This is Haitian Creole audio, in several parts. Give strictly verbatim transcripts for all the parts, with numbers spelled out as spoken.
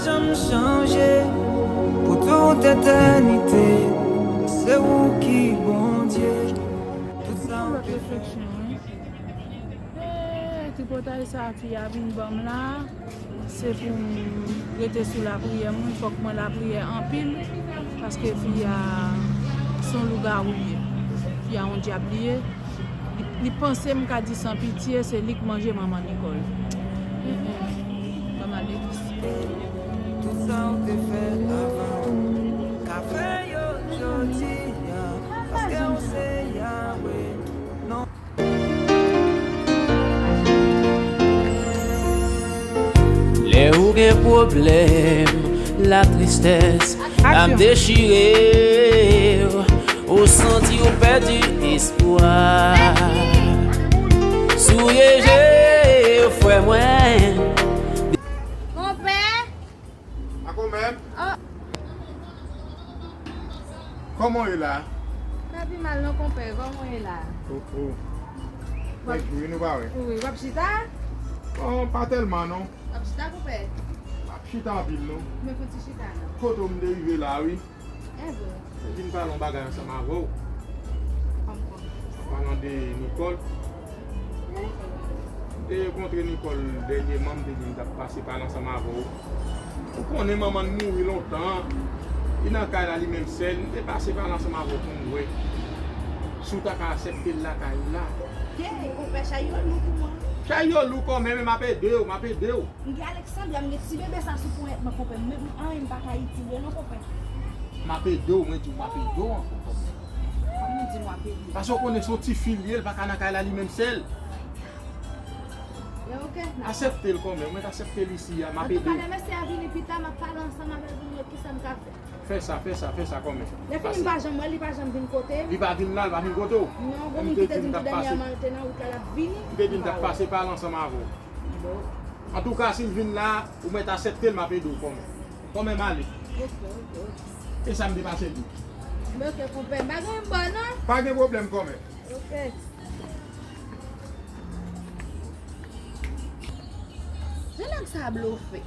Janm chanje pou tout etènite. Se ou ki Bondye. Tout sa ou te fè. Eh, tripotay sa fi a vin ban m la, se pou m rete sou lapriyè m, wi, fòk mwen lapriyè anpil, paske fi a se yon lougawou li ye, fi a yon dyab li ye, li, li panse m ka di san pitye, se li k manje manman Nicole. Mm, mm. Ban m al legliz. Tout sa ou te fè avan, ka fè yo jodi a, paske ou se Yahweh. Non. Lè ou gen pwoblèm, latristès ap dechire w, ou santi w pèdi espwa. Souye je w, frè mwen. Konpè! Ako menm? Oh. Kòman w ye la? Pa pi mal non, konpè. Kòman w ye la? Oh, oh. Bèl jou, wi, nou pa wè. Wi, w ap chita? Bon, pa tèlman, non. W ap chita, konpè? M ap chita anpil, non. Men fon ti chita, non. Kote w m te rive la, wi. Enben. Mwen vin pale yon bagay ansanm avè w. Kòm kwa? An palan de Nicole. Mwen te kontre Nicole dènyèman, m te di m t ap pase pale ansanm avè w. Ou konnen manman n mouri lontan. Li nan kay la, li menm sèl. M te pase pale ansanm avè w pou m wè si w ta ka aksepte l lakay ou la. Hey, konpè, chay yo lou pou mwen. Chay yo lou kòmè, men m ap ede w, m ap ede w. M gen Alexandra, m gen ti bebe sa sou ponyèt mwen, konpè. M, m, anyen m pa ka itil yo non, konpè. M ap ede w, mwen di w, m ap ede w ankò, kòmè. Kòman w di m w ap ede? Paske w konnen se yon tifi l ye, l pa ka nan kay la li menm sèl. E oke, n ap... Aksepte l kòmè, mwen aksepte l isi a, m ap ede w. Antouka, lè mesye a vini pita, m ap pale ansanm avè l pou m wè kisa m ka fè. Fè sa, fè sa, fè sa kòmè. Lè fini m pa janm wè l, li pa janm vin kote m. Li pa vin la, li pa vin kote w. Non, gon moun ki te di m tou dènyèman l te nan wout la, l ap vini. M te di m t ap pase pale ansanm avè w. Bon. Antouka, si l vin la, ou mèt aksepte l, m ap ede w kòmè. Kòmè m ale. Oke, oke, oke. E sa m te pase di. Oke, konpè, m pa gen bò non. Pa gen pwoblèm kòmè. Oke. Jan nèg sa blofe.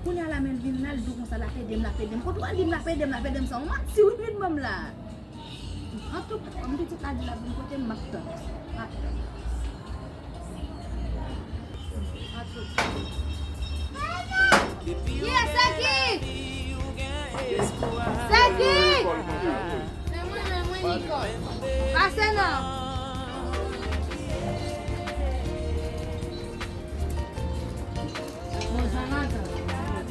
Kounye a la, men l vin la, l di w konsa, l ap ede m, l ap ede m. Kote w al di m l ap ede m, l ap ede m sa? Yon manti wi l vin ban m la. Antouka, kòm pitit la di l ap vin kote m, m ap tann. M ap tann. Antouka. Kiyès, se ki? Se ki? Se mwen menm, wi, Nicole. Pase non. Bonswa, madanm.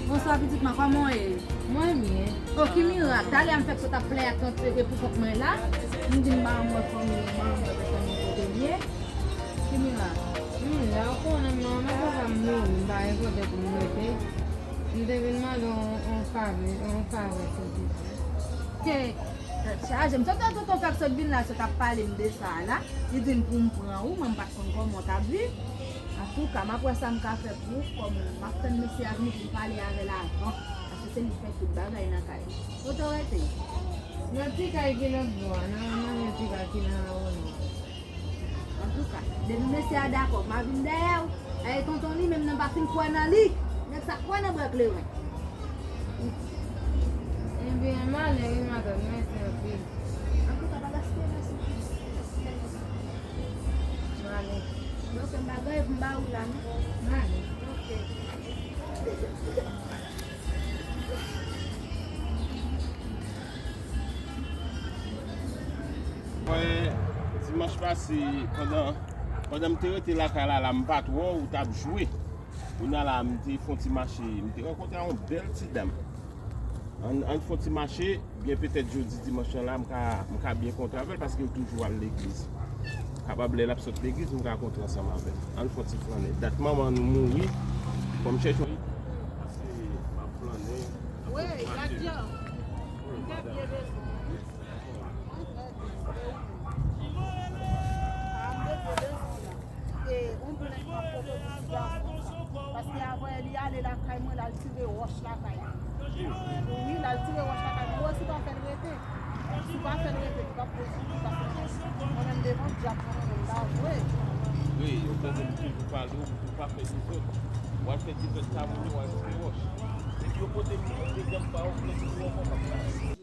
Bonswa, pitit mwen, kòman w ye? Mwen byen. O, ki mirak, talè a m fèk sot ap plenyen ak tante Seve pou kont mwen la. M di m pa wè fanmi m, m pa wè fanmi m kote l ye. Ki mirak? M la, ou konnen m nan, men papa m mouri, m pa gen kote pou m rete. M te vin mande w yon favè, yon favè, silvouplè. Ke tèt chaje. M sot wè tonton fèk sot vin la, sot ap pale m de sa la. Li di m pou m pran ou, mwen m pa t konn kòman w t ap viv. Antouka, m ap wè sa m ka fè pou ou, kòm m ap tann mesye a vini pou m pale avè l avan, paske se li k fè tout bagay nan kay la. Kote w rete? Nan ti kay ki lòt bò a, nan, nan yon ti kay ki nan Lawònò. Antouka, depi mesye a dakò, m a vin dèyè w. Dayè tonton li menm nan pa fin kwè nan li. Nèg sa kwè nan bwa kleren. Ebyen, m ale wi, madanm, mèsi anpil. Antouka, pa gaspiye mèsi. Male. Donk, m pa gen pou m ba ou la, non? Male. Ok. Mwen, dimanch pase, pandan, pandan m te rete lakay la, la, m pa t wè w, ou t ap jwe. Kounye a la, m te fè yon ti mache, m te rankontre ak yon bèl ti dam. Ann, ann fè yon ti mache, byen petèt jodi dimanch lan la, m ka, m ka byen kontre avè l paske l toujou al legliz. Kapab lè l ap sot legliz, m ka kontre ansanm avè l. Ann fè yon ti flannen. Dat manman nou mouri, fò m chèche yon... Paske m ap flannen, m ap fè yon ti mache. Wi, Nadia. M te byen bezwen w. Mwen trè byen. E ou menm? Ah, m te byen bezwen w la. E yon plent m ap pote pou ti gason sa. Paske avan yè li ale lakay mwen, l al tire wòch lakay mwen. Wi, l al tire wòch lakay mwen. Ou wè si w pa fè l rete. Si w pa fè l rete, li p ap poze pou li, paske mwen menm devan dyab mwen, mwen menm la vre. Wi, ou konnen m toujou pale w, ou pa fè dezòd. W al fè dezòd sa moun yo, w al tire wòch. Se Kote m, dezèm fwa, ou plante pou yon konpa.